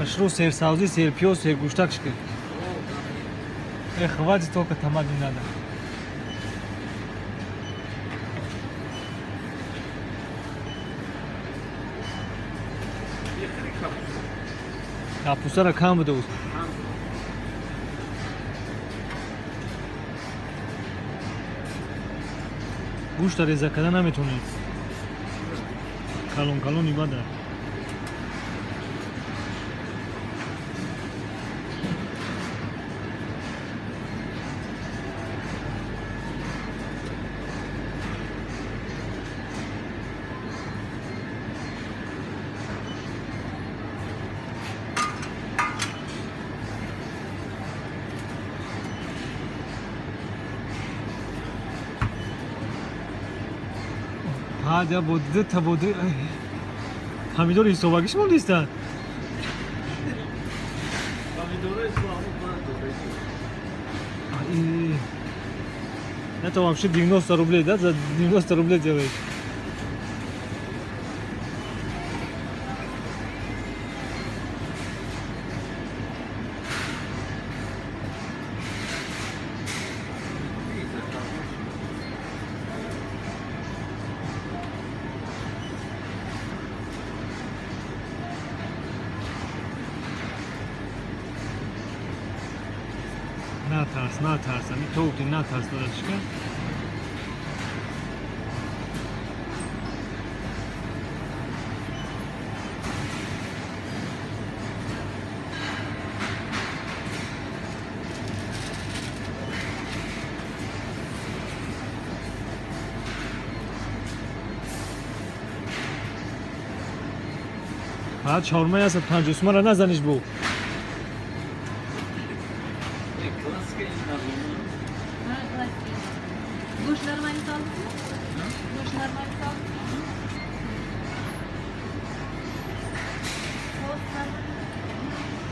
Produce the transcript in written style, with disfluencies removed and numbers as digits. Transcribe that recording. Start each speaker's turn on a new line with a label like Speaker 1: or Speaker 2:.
Speaker 1: Хушрӯ серсавзӣ, серпиёз, сергӯштак шикр. Э, хватит, только томат не надо. Капустара кам буда уз. Гӯшта реза карда наметонӣ. Калон калони бада. Ҳа, бо дута, бо ду помидори ҳисобагиш мондиста.
Speaker 2: Помидоры.
Speaker 1: И это вообще 90 рублей, да? За 90 рублей делаешь. Натарс, натарс, ами то натарс, додашка. Фақат шаурмаи 150 сумара назаниш бу.
Speaker 2: Классика.
Speaker 3: Классика. Гӯшт нормально салдыңызбы? Гӯшт нормально.